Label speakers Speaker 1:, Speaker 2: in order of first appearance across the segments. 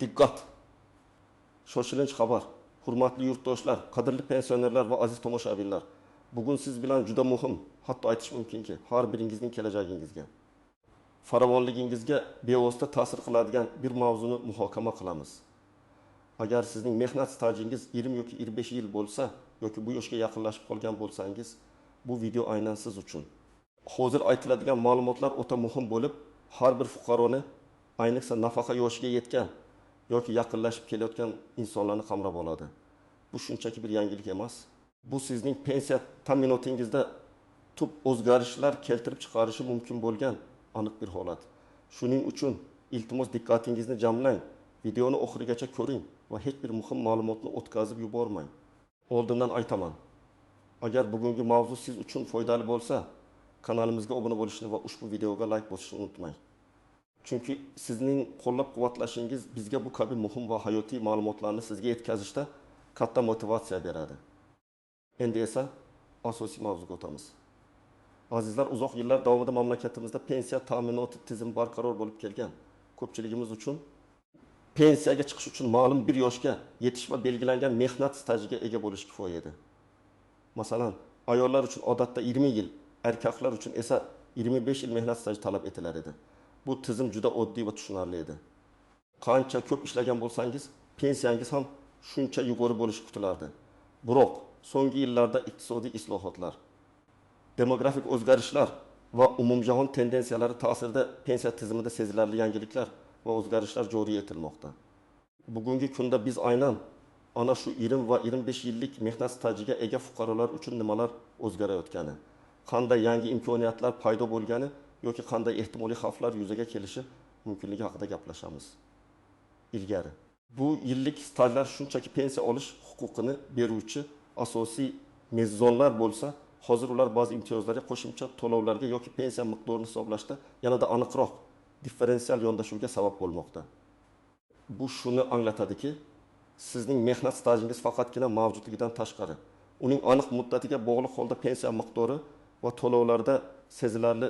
Speaker 1: Diqqat! Shoshilinch xabar! Hurmatli yurtdoshlar, qadrli pensionerlar va aziz tomoshabinlar! Bugun siz bilan juda muhim, hatto aytish mumkinki, har biringizning kelajagingizga, farovonligingizga bevosita ta'sir qiladigan bir mavzuni muhokama qilamiz. Agar sizning mehnat stajingiz 20 yoki 25 yil bo'lsa yoki bu yoshga yaqinlashib qolgan bo'lsangiz, bu video aynan siz uchun. Hozir aytiladigan ma'lumotlar o'ta muhim bo'lib, har bir fuqaroni, ayniqsa nafaqa yoshiga yetgan yoki yaqinlashib kelayotgan insonlarni qamrab oladi. Bu shunchaki bir yangilik emas. Bu sizning pensiya ta'minotingizda tub o'zgarishlar keltirib chiqarishi mumkin bo'lgan aniq bir holat. Shuning uchun iltimos diqqatingizni jamlang, videoni oxirigacha ko'ring va hech bir muhim ma'lumotni o'tkazib yubormang. Oldindan aytaman. Agar bugungi mavzu siz uchun foydali bo'lsa, kanalimizga obuna bo'lishni va ushbu videoga like bosishni unutmang. Chunki sizning qo'llab-quvvatlashingiz bizga bu kabi muhim va hayotiy ma'lumotlarni sizga yetkazishda katta motivatsiya beradi. Endi esa asosiy mavzuga o'tamiz. Azizlar, uzoq yillar davomida mamlakatimizda pensiya ta'minoti tizimi barqaror bo'lib kelgan. Ko'pchiligimiz uchun pensiyaga chiqish uchun ma'lum bir yoshga yetish va belgilangan mehnat stajiga ega bo'lish kifoya edi. Masalan, ayollar uchun odatda 20 yil, erkaklar uchun esa 25 yil mehnat staji talab etilar edi. Bu tizim juda oddiy va tushunarli edi. Qancha ko'p ishlagan bo'lsangiz, pensiyangiz ham shuncha yuqori bo'lishi kutilardi. Biroq so'nggi yillarda iqtisodiy islohotlar, demografik o'zgarishlar va umumjahon tendensiyalari ta'sirida pensiya tizimida sezilarli yangiliklar va o'zgarishlar joriy etilmoqda. Bugungi kunda biz aynan ana shu 20 va 25 yillik mehnat stajiga ega fuqarolar uchun nimalar o'zgarayotgani, qanday yangi imkoniyatlar paydo bo'lgani yoki qanday ehtimoliy xavflar yuzaga kelishi mumkinligi haqida gaplashamiz. Ilgari bu yillik stajlar shunchaki pensiya olish huquqini beruvchi asosiy mezonlar bo'lsa, hozir ular ba'zi imtiyozlarga, qo'shimcha to'lovlarga yoki pensiya miqdorini hisoblashda yanada aniqroq differensial yondashuvga sabab bo'lmoqda. Bu shuni anglatadiki, sizning mehnat stajingiz faqatgina mavjudligidan tashqari, uning aniq muddatiga bog'liq holda pensiya miqdori va to'lovlarda sezilarli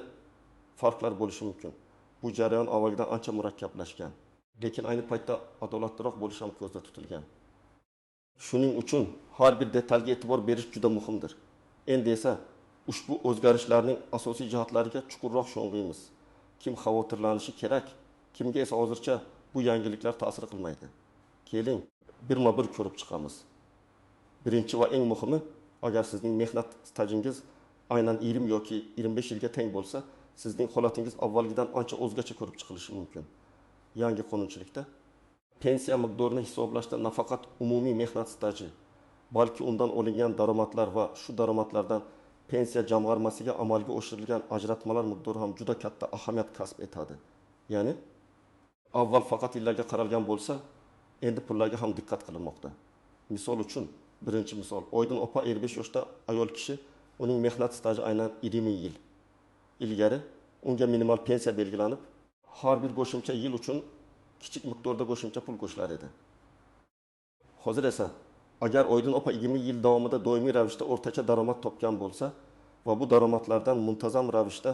Speaker 1: farqlar bo'lishi mumkin. Bu jarayon avvalgidan ancha murakkablashgan, lekin ayni paytda adolatliroq bo'lishi ham ko'zda tutilgan. Shuning uchun har bir detalga e'tibor berish juda muhimdir. Endi esa ushbu o'zgarishlarning asosiy jihatlariga chuqurroq sho'ng'iymiz. Kim xavotirlanishi kerak, kimga esa hozircha bu yangiliklar ta'sir qilmaydi. Keling, birma-bir ko'rib chiqamiz. Birinchi va eng muhimi, agar sizning mehnat stajingiz aynan 20 yoki 25 yilga teng bo'lsa, sizning holatingiz avvalgidan ancha o'zgacha ko'rib chiqilishi mumkin. Yangi qonunchilikda pensiya miqdorini hisoblashda nafaqat umumiy mehnat staji, balki undan olingan daromadlar va shu daromadlardan pensiya jamg'armasiga amalga oshirilgan ajratmalar miqdori ham juda katta ahamiyat kasb etadi. Ya'ni avval faqat yillarga qaralgan bo'lsa, endi pullarga ham diqqat qilinmoqda. Misol uchun, birinchi misol, Oydin opa 55 yoshda ayol kishi, uning mehnat staji aynan 20 yil. Ilgari unga minimal pensiya belgilanib, har bir qo'shimcha yil uchun kichik miqdorda qo'shimcha pul qo'shilar edi. Hozir esa agar Oydin opa 20 yil davomida doimiy ravishda o'rtacha daromad topgan bo'lsa va bu daromadlardan muntazam ravishda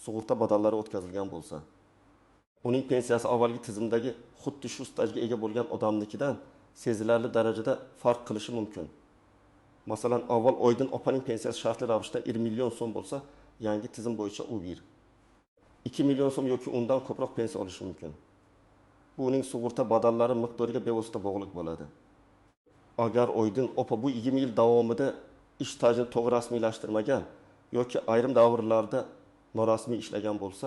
Speaker 1: sug'urta badallari o'tkazilgan bo'lsa, uning pensiyasi avvalgi tizimdagi xuddi shu stajga ega bo'lgan odamnikidan sezilarli darajada farq qilishi mumkin. Masalan, avval Oydin opaning pensiyasi shartli ravishda 1 million so'm bo'lsa, yangi tizim bo'yicha u 2 million so'm yoki undan ko'proq pensiya olishi mumkin. Bu uning sug'urta badallari miqdoriga bevosita bog'liq bo'ladi. Agar Oydin opa bu 20 yil davomida ish stajini to'g'ri rasmiylashtirmagan yoki ayrim davrlarda norasmiy ishlagan bo'lsa,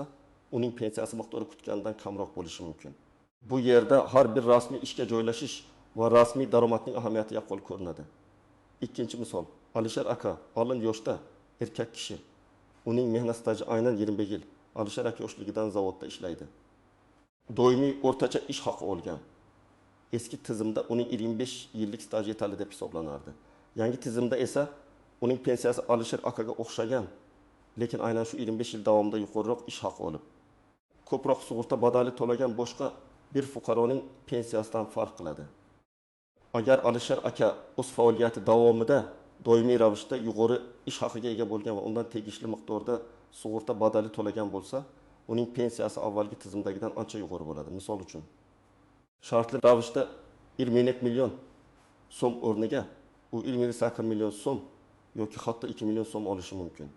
Speaker 1: uning pensiyasi miqdori kutgandan kamroq bo'lishi mumkin. Bu yerda har bir rasmiy ishga joylashish va rasmiy daromadning ahamiyati yaqqol ko'rinadi. Ikkinchi misol, Alisher aka olin yoshda erkak kishi. Uning mehnat staji aynan 25 yil. Alisher aka yoshligidan zavodda ishlaydi. Doimiy o'rtacha ish haqi olgan. Eski tizimda uning 25 yillik staji yetarli deb hisoblanardi. Yangi tizimda esa uning pensiyasi Alisher akaga o'xshagan, lekin aynan shu 25 yil davomida yuqoriroq ish haqi olib, ko'proq sug'urta badali to'lagan boshqa bir fuqaroning pensiyasidan farq qiladi. Agar Alisher aka o'z faoliyati davomida doimiy ravishda yuqori ish haqiga ega bo'lgan va undan tegishli miqdorda sug'urta badali to'lagan bo'lsa, uning pensiyasi avvalgi tizimdagidan ancha yuqori bo'ladi. Misol uchun, Shartli ravishda 22 million so'm o'rniga u 28 million so'm yoki hatto 2 million so'm olishi mumkin.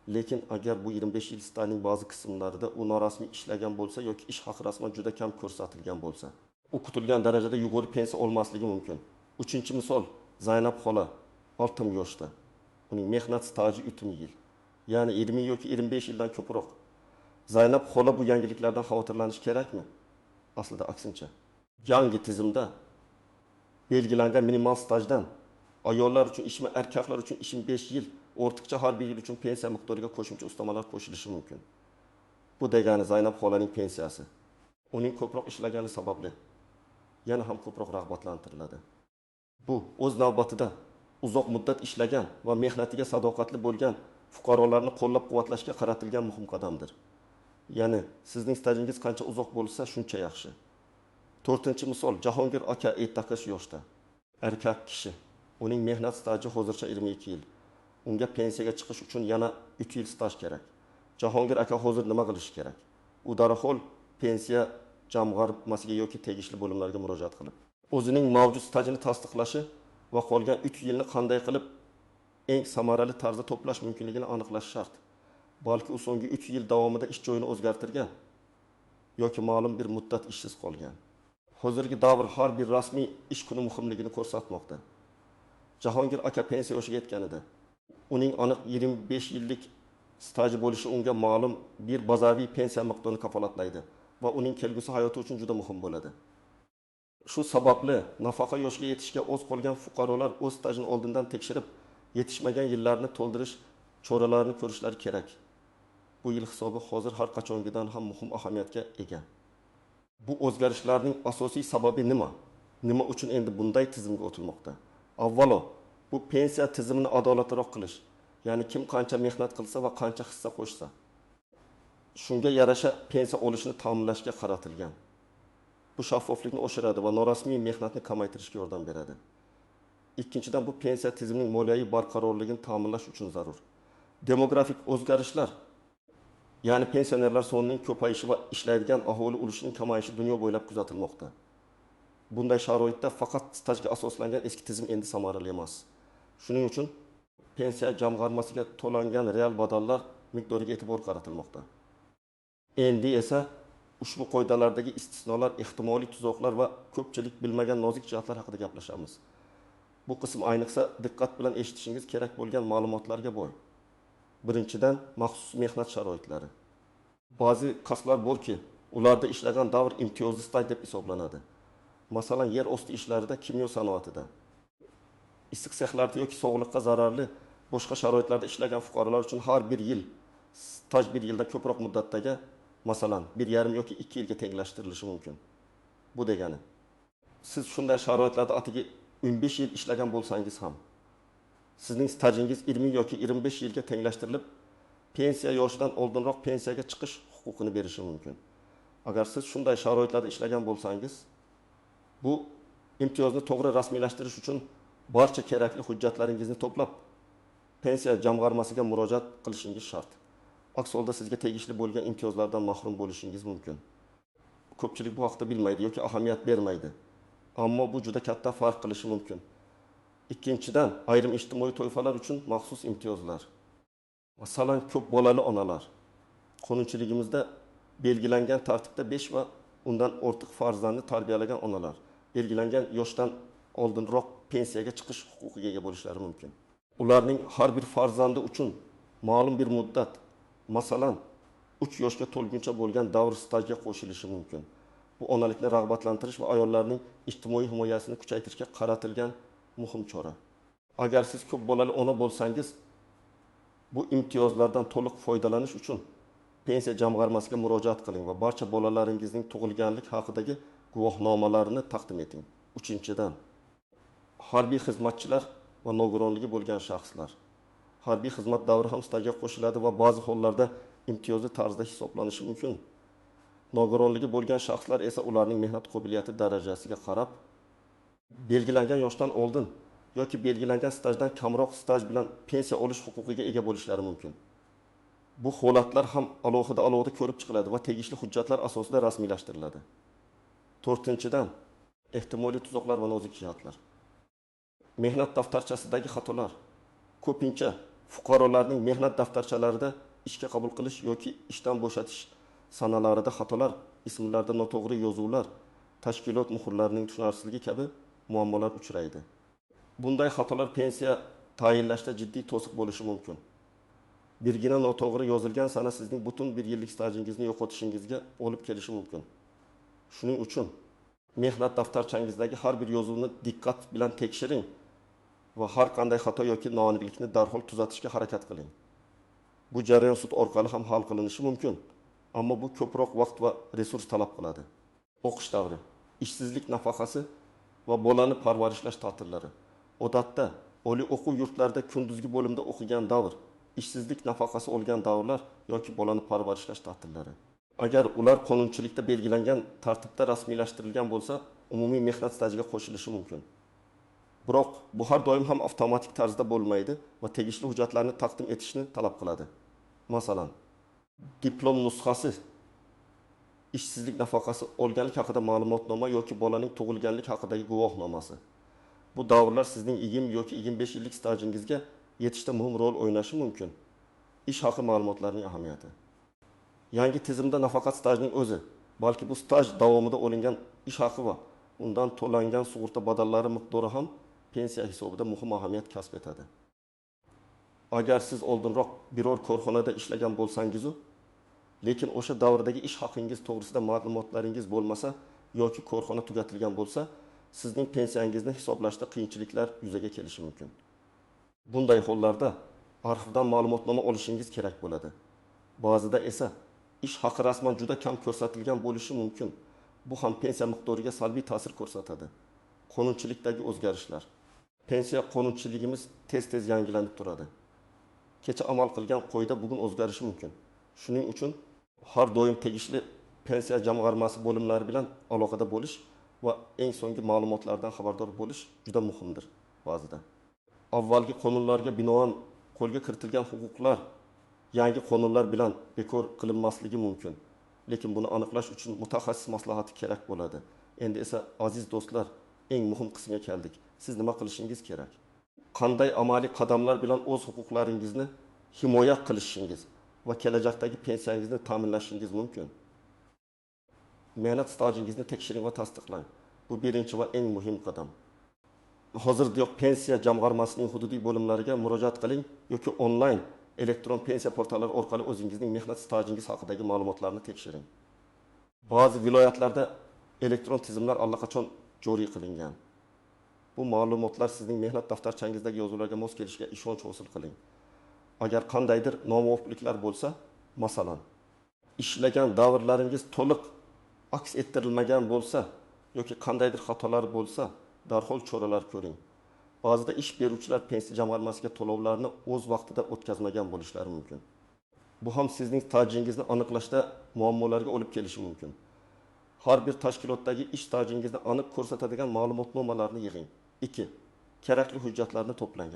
Speaker 1: Lekin agar bu 25 yil stajning ba'zi qismlarida u norasmiy ishlagan bo'lsa yoki ish haqi rasman juda kam ko'rsatilgan bo'lsa, u kutilgan darajada yuqori pensiya olmasligi mumkin. Uchinchi misol, Zaynab xola 60 yoshda. Uning mehnat staji 3 yil. Ya'ni 20 yoki 25 yildan ko'proq. Zaynab xola bu yangiliklardan xavotirlanish kerakmi? Aslida aksincha. Yangi tizimda belgilangan minimal stajdan ayollar uchun ishmi, erkaklar uchun 25 yil ortiqcha har bir yil uchun pensiya miqdoriga qo'shimcha ustamalar qo'shilishi mumkin. Bu degani Zaynab xolaning pensiyasi uning ko'proq ishlagani sababli yana ham ko'proq rag'batlantiriladi. Bu o'z navbatida uzoq muddat ishlagan va mehnatiga sadoqatli bo'lgan fuqarolarni qo'llab-quvvatlashga qaratilgan muhim qadamdir. Ya'ni sizning stajingiz qancha uzoq bo'lsa, shuncha yaxshi. To'rtinchi misol, Jahongir aka 50 yoshda. Erkak kishi. Uning mehnat staji hozircha 22 yil. Unga pensiyaga chiqish uchun yana 3 yil staj kerak. Jahongir aka hozir nima qilishi kerak? U darhol pensiya jamg'armasiga yoki tegishli bo'limlarga murojaat qilib, o'zining mavjud stajini tasdiqlashi va qolgan 3 yilni qanday qilib eng samarali tarzda to'plash mumkinligini aniqlash shart. Balki u so'nggi 3 yil davomida ish joyini o'zgartirgan yoki ma'lum bir muddat ishsiz qolgan. Hozirgi davr har bir rasmiy ish kuni muhimligini ko'rsatmoqda. Jahongir aka pensiya yoshiga yetganida uning aniq 25 yillik staji bo'lishi unga ma'lum bir bazaviy pensiya miqdorini kafolatlaydi va uning kelgusi hayoti uchun juda muhim bo'ladi. Shu sababli nafaqa yoshiga yetishga oz qolgan fuqarolar o'z stajini oldindan tekshirib, yetishmagan yillarni to'ldirish choralarini ko'rishlari kerak. Bu yil hisobi hozir har qachongidan ham muhim ahamiyatga ega. Bu o'zgarishlarning asosiy sababi nima? Nima uchun endi bunday tizimga o'tilmoqda? Avvalo, bu pensiya tizimini adolatliroq qilish, ya'ni kim qancha mehnat qilsa va qancha hissa qo'shsa, shunga yarasha pensiya olishini ta'minlashga qaratilgan. Bu shaffoflikni oshiradi va norasmiy mehnatni kamaytirishga yordam beradi. Ikkinchidan, bu pensiya tizimining moliyaviy barqarorligini ta'minlash uchun zarur. Demografik o'zgarishlar, ya'ni pensionerlar sonining ko'payishi va ishlaydigan aholi ulushining kamayishi dunyo bo'ylab kuzatilmoqda. Bunday sharoitda faqat stajga asoslangan eski tizim endi samarali emas. Shuning uchun pensiya jamg'armasiga to'langan real badallar miqdoriga e'tibor qaratilmoqda. Endi esa ushbu qoidalardagi istisnolar, ehtimoliy tuzoqlar va ko'pchilik bilmagan nozik jihatlar haqida gaplashamiz. Bu qism ayniqsa diqqat bilan eshitishingiz kerak bo'lgan ma'lumotlarga boy. Birinchidan, maxsus mehnat sharoitlari. Ba'zi kasblar borki, ularda ishlagan davr imtiyozli staj deb hisoblanadi. Masalan, yer osti ishlarida, kimyo sanoatida, issiq sexlarda yoki sog'liqqa zararli boshqa sharoitlarda ishlagan fuqarolar uchun har bir yil staj bir yilda ko'proq muddatdagi, masalan, 1,5 yoki 2 yilga tenglashtirilishi mumkin. Bu degani, siz shunday sharoitlarda atigi 15 yil ishlagan bo'lsangiz ham, sizning stajingiz 20 yoki 25 yilga tenglashtirilib, pensiya yoshidan oldinroq pensiyaga chiqish huquqini berishi mumkin. Agar siz shunday sharoitlarda ishlagan bo'lsangiz, bu imtiyozni to'g'ri rasmiylashtirish uchun barcha kerakli hujjatlaringizni to'plab, pensiya jamg'armasiga murojaat qilishingiz shart. Aks holda sizga tegishli bo'lgan imtiyozlardan mahrum bo'lishingiz mumkin. Ko'pchilik bu haqda bilmaydi yoki ahamiyat bermaydi. Ammo bu juda katta farq qilishi mumkin. Ikkinchidan, ayrim ijtimoiy toifalar uchun maxsus imtiyozlar. Masalan, ko'p bolali onalar. Qonunchiligimizda belgilangan tartibda 5 va undan ortiq farzandni tarbiyalagan onalar belgilangan yoshdan oldinroq pensiyaga chiqish huquqiga ega bo'lishlari mumkin. Ularning har bir farzandi uchun ma'lum bir muddat, masalan, 3 yoshga to'lguncha bo'lgan davr stajga qo'shilishi mumkin. Bu onalikni rag'batlantirish va ayollarning ijtimoiy himoyasini kuchaytirishga qaratilgan muhim chora. Agar siz ko'p bolali ona bo'lsangiz, bu imtiyozlardan to'liq foydalanish uchun pensiya jamg'armasiga murojaat qiling va barcha bolalaringizning tug'ilganlik haqidagi guvohnomalarini taqdim eting. Uchinchidan, harbiy xizmatchilar va nogironligi bo'lgan shaxslar. Harbiy xizmat davri ham stajga qo'shiladi va ba'zi hollarda imtiyozli tarzda hisoblanishi mumkin. Nogironligi bo'lgan shaxslar esa ularning mehnat qobiliyati darajasiga qarab belgilangan yoshdan oldin yoki belgilangan stajdan kamroq staj bilan pensiya olish huquqiga ega bo'lishlari mumkin. Bu holatlar ham alohida ko'rib chiqiladi va tegishli hujjatlar asosida rasmiylashtiriladi. To'rtinchidan, Ehtimoliy tuzoqlar va nozik jihatlar. Mehnat daftarchasidagi xatolar. Ko'pincha fuqarolarning mehnat daftarchalarida ishga qabul qilish yoki ishdan bo'shatish sanalarida xatolar, ismlarda noto'g'ri yozuvlar, tashkilot muhrlarining tushunarsizligi kabi muammolar uchraydi. Bunday xatolar pensiya tayinlashda jiddiy to'siq bo'lishi mumkin. Birgina noto'g'ri yozilgan sana sizning butun bir yillik stajingizni yo'qotishingizga olib kelishi mumkin. Shuning uchun mehnat daftarchangizdagi har bir yozuvni diqqat bilan tekshiring va har qanday xato yoki noaniqlikni darhol tuzatishga harakat qiling. Bu jarayon sud orqali ham hal qilinishi mumkin, ammo bu ko'proq vaqt va resurs talab qiladi. O'qish davri, ishsizlik nafaqasi va bolani parvarishlash ta'tillari. Odatda oliy o'quv yurtlarida kunduzgi bo'limda o'qigan davr, ishsizlik nafaqasi olgan davrlar yoki bolani parvarishlash ta'tillari. Agar ular qonunchilikda belgilangan tartibda rasmiylashtirilgan bo'lsa, umumiy mehnat stajiga qo'shilishi mumkin. Biroq bu har doim ham avtomatik tarzda bo'lmaydi va tegishli hujjatlarni taqdim etishni talab qiladi. Masalan, diplom nusxasi, ishsizlik nafaqasi olganlik haqida ma'lumotnoma yoki bolaning tug'ilganlik haqidagi guvohnomasi. Bu davrlar sizning 20 yoki 25 yillik stajingizga yetishda muhim rol o'ynashi mumkin. Ish haqi ma'lumotlarining ahamiyati. Yangi tizimda nafaqat stajining o'zi, balki bu staj davomida olingan ish haqi va undan to'langan sug'urta badallari miqdori ham pensiya hisobida muhim ahamiyat kasb etadi. Agar siz oldinroq biror korxonada ishlagan bo'lsangiz-u, lekin o'sha davrdagi ish haqingiz to'g'risida ma'lumotlaringiz bo'lmasa yoki korxona tugatilgan bo'lsa, sizning pensiyangizni hisoblashda qiyinchiliklar yuzaga kelishi mumkin. Bunday hollarda arxivdan ma'lumotnoma olishingiz kerak bo'ladi. Ba'zida esa ish haqi rasman juda kam ko'rsatilgan bo'lishi mumkin. Bu ham pensiya miqdoriga salbiy ta'sir ko'rsatadi. Qonunchilikdagi o'zgarishlar. Pensiya qonunchiligimiz tez-tez yangilanib turadi. Kecha amal qilgan qoida bugun o'zgarishi mumkin. Shuning uchun har doim tegishli pensiya jamg'armasi bo'limlari bilan aloqada bo'lish va eng so'nggi ma'lumotlardan xabardor bo'lish juda muhimdir ba'zida. Avvalgi qonunlarga binoan qo'lga kiritilgan huquqlar yangi qonunlar bilan bekor qilinmasligi mumkin. Lekin buni aniqlash uchun mutaxassis maslahati kerak bo'ladi. Endi esa aziz do'stlar, eng muhim qismga keldik. Siz nima qilishingiz kerak? Qanday amaliy qadamlar bilan o'z huquqlaringizni himoya qilishingiz va kelajakdagi pensiyangizni ta'minlashingiz mumkin? Mehnat stajingizni tekshiring va tasdiqlang. Bu birinchi va eng muhim qadam. Hozirdayoq pensiya jamg'armasining hududiy bo'limlariga murojaat qiling yoki onlayn elektron pensiya portallari orqali o'zingizning mehnat stajingiz haqidagi ma'lumotlarni tekshiring. Ba'zi viloyatlarda elektron tizimlar allaqachon joriy qilingan. Bu ma'lumotlar sizning mehnat daftarchangizdagi yozuvlarga mos kelishiga ishonch hosil qiling. Agar qandaydir nomuvofiqliklar bo'lsa, masalan, ishlagan davrlaringiz to'liq aks ettirilmagan bo'lsa yoki qandaydir xatolar bo'lsa, darhol choralar ko'ring. Ba'zida ish beruvchilar pensiya jamg'armasiga to'lovlarni o'z vaqtida o'tkazmagan bo'lishlari mumkin. Bu ham sizning stajingizni aniqlashda muammolarga olib kelishi mumkin. Har bir tashkilotdagi ish stajingizni aniq ko'rsatadigan ma'lumotnomalarni yig'ing. 2. Kerakli hujjatlarni to'plang.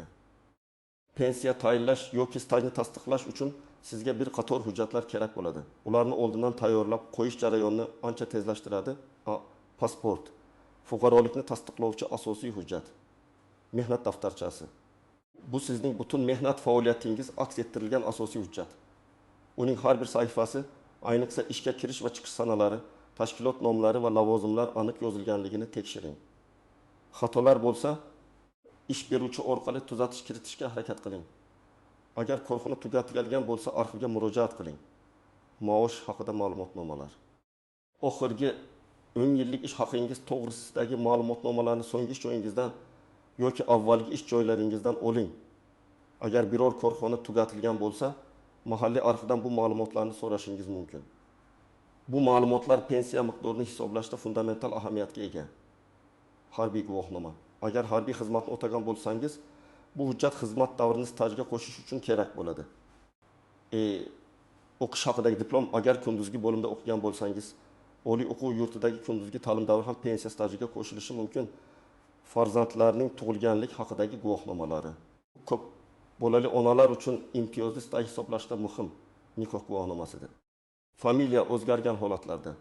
Speaker 1: Pensiya tayinlash yoki stajni tasdiqlash uchun sizga bir qator hujjatlar kerak bo'ladi. Ularni oldindan tayyorlab qo'yish jarayonini ancha tezlashtiradi. A. Pasport, fuqarolikni tasdiqlovchi asosiy hujjat. Mehnat daftarchasi. Bu sizning butun mehnat faoliyatingiz aks ettirilgan asosiy hujjat. Uning har bir sahifasi, ayniqsa ishga kirish va chiqish sanalari, tashkilot nomlari va lavozimlar aniq yozilganligini tekshiring. Xatolar bo'lsa, ish beruvchi orqali tuzatish kiritishga harakat qiling. Agar korxona tugatilgan bo'lsa, arxivga murojaat qiling. Maosh haqida ma'lumotnomalar. Oxirgi 10 yillik ish haqingiz to'g'risidagi ma'lumotnomalarni so'nggi ish joyingizdan yoki avvalgi ish joylaringizdan oling. Agar biror korxona tugatilgan bo'lsa, mahalliy arxivdan bu ma'lumotlarni so'rashingiz mumkin. Bu ma'lumotlar pensiya miqdorini hisoblashda fundamental ahamiyatga ega. Harbiy guvohnoma. Agar harbiy xizmatni o'tagan bo'lsangiz, bu hujjat xizmat davrini stajga qo'shish uchun kerak bo'ladi. O'qish haqidagi diplom, agar kunduzgi bo'limda o'qigan bo'lsangiz, oliy o'quv yurtidagi kunduzgi ta'lim davri ham pensiya stajiga qo'shilishi mumkin. Farzandlarning tug'ilganlik haqidagi guvohnomalari. Ko'p bolali onalar uchun imtiyozli staj hisoblashda muhim nikoh guvohnomasidir. Familiya o'zgargan holatlarda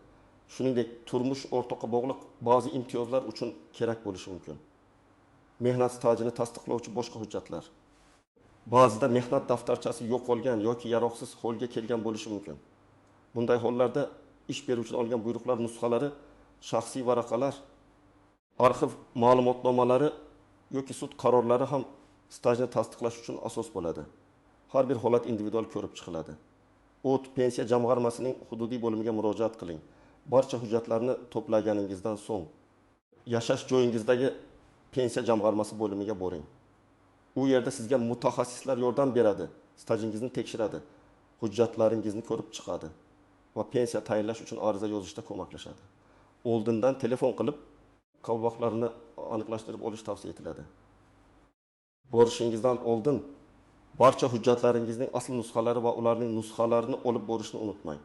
Speaker 1: Shuningdek, turmush o'rtoqqa bog'liq ba'zi imtiyozlar uchun kerak bo'lishi mumkin. Mehnat stajini tasdiqlovchi boshqa hujjatlar. Ba'zida mehnat daftarchasi yo'qolgan yoki yaroqsiz holga kelgan bo'lishi mumkin. Bunday hollarda ish beruvchidan olgan buyruqlar nusxalari, shaxsiy varaqalar, arxiv ma'lumotnomalari yoki sud qarorlari ham stajni tasdiqlash uchun asos bo'ladi. Har bir holat individual ko'rib chiqiladi. O't pensiya jamg'armasining hududiy bo'limiga murojaat qiling. Barcha hujjatlarni to'plaganingizdan so'ng yashash joyingizdagi pensiya jamg'armasi bo'limiga boring. U yerda sizga mutaxassislar yordam beradi, stajingizni tekshiradi, hujjatlaringizni ko'rib chiqadi va pensiya tayinlash uchun ariza yozishda ko'maklashadi. Oldindan telefon qilib, qabul vaqtlarini aniqlashtirib olish tavsiya etiladi. Borishingizdan oldin barcha hujjatlaringizning asl nusxalari va ularning nusxalarini olib borishni unutmang.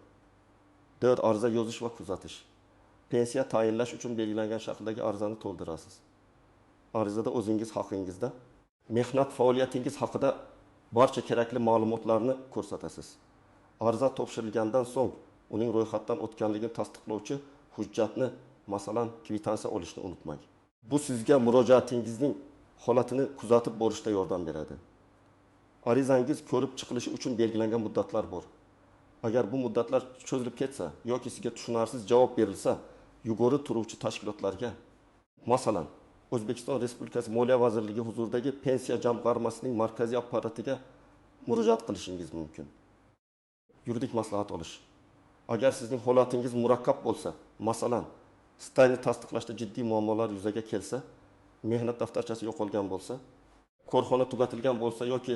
Speaker 1: 4. Ariza yozish va kuzatish. Pensiya tayinlash uchun belgilangan shakldagi arizani to'ldirasiz. Arizada o'zingiz haqingizda, mehnat faoliyatingiz haqida barcha kerakli ma'lumotlarni ko'rsatasiz. Ariza topshirilgandan so'ng uning ro'yxatdan o'tganligini tasdiqlovchi hujjatni, masalan, kvitansiya olishni unutmang. Bu sizga murojaatingizning holatini kuzatib borishda yordam beradi. Arizangiz ko'rib chiqilishi uchun belgilangan muddatlar bor. Agar bu muddatlar cho'zilib ketsa yoki sizga tushunarsiz javob berilsa, yuqori turuvchi tashkilotlarga, masalan, O'zbekiston Respublikasi Moliya vazirligi huzuridagi pensiya jamg'armasining markaziy apparatiga murojaat qilishingiz mumkin. Yuridik maslahat olish. Agar sizning holatingiz murakkab bo'lsa, masalan, stajni tasdiqlashda jiddiy muammolar yuzaga kelsa, mehnat daftarchasi yo'qolgan bo'lsa, korxona tugatilgan bo'lsa yoki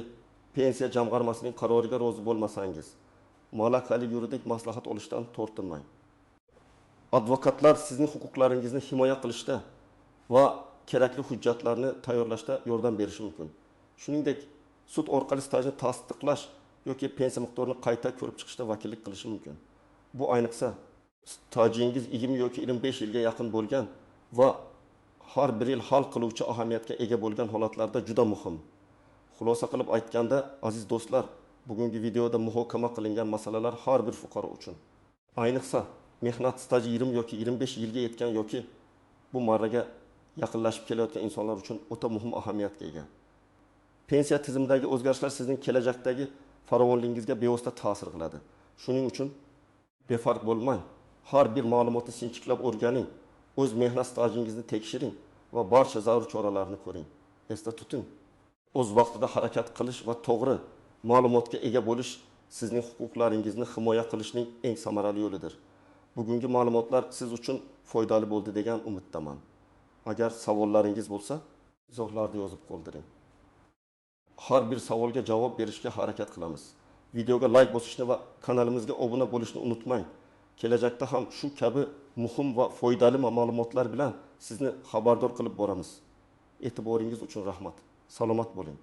Speaker 1: pensiya jamg'armasining qaroriga rozi bo'lmasangiz, malakali yuridik maslahat olishdan tortinmang. Advokatlar sizning huquqlaringizni himoya qilishda va kerakli hujjatlarni tayyorlashda yordam berishi mumkin. Shuningdek, sud orqali stajni tasdiqlash yoki pensiya miqdorini qayta ko'rib chiqishda vakillik qilishi mumkin. Bu ayniqsa stajingiz 20 yoki 25 yilga yaqin bo'lgan va har bir yil hal qiluvchi ahamiyatga ega bo'lgan holatlarda juda muhim. Xulosa qilib aytganda, aziz do'stlar, bugungi videoda muhokama qilingan masalalar har bir fuqaro uchun, ayniqsa mehnat staji 20 yoki 25 yilga yetgan yoki bu marraga yaqinlashib kelayotgan insonlar uchun o'ta muhim ahamiyatga ega. Pensiya tizimidagi o'zgarishlar sizning kelajakdagi farovonligingizga bevosita ta'sir qiladi. Shuning uchun befarq bo'lmang. Har bir ma'lumotni sinchiklab o'rganing, o'z mehnat stajingizni tekshiring va barcha zarur choralarni ko'ring. Esda tuting, o'z vaqtida harakat qilish va to'g'ri ma'lumotga ega bo'lish sizning huquqlaringizni himoya qilishning eng samarali yo'lidir. Bugungi ma'lumotlar siz uchun foydali bo'ldi degan umiddaman. Agar savollaringiz bo'lsa, izohlarda yozib qoldiring. Har bir savolga javob berishga harakat qilamiz. Videoga like bosishni va kanalimizga obuna bo'lishni unutmang. Kelajakda ham shu kabi muhim va foydali ma'lumotlar bilan sizni xabardor qilib boramiz. E'tiboringiz uchun rahmat. Salomat bo'ling.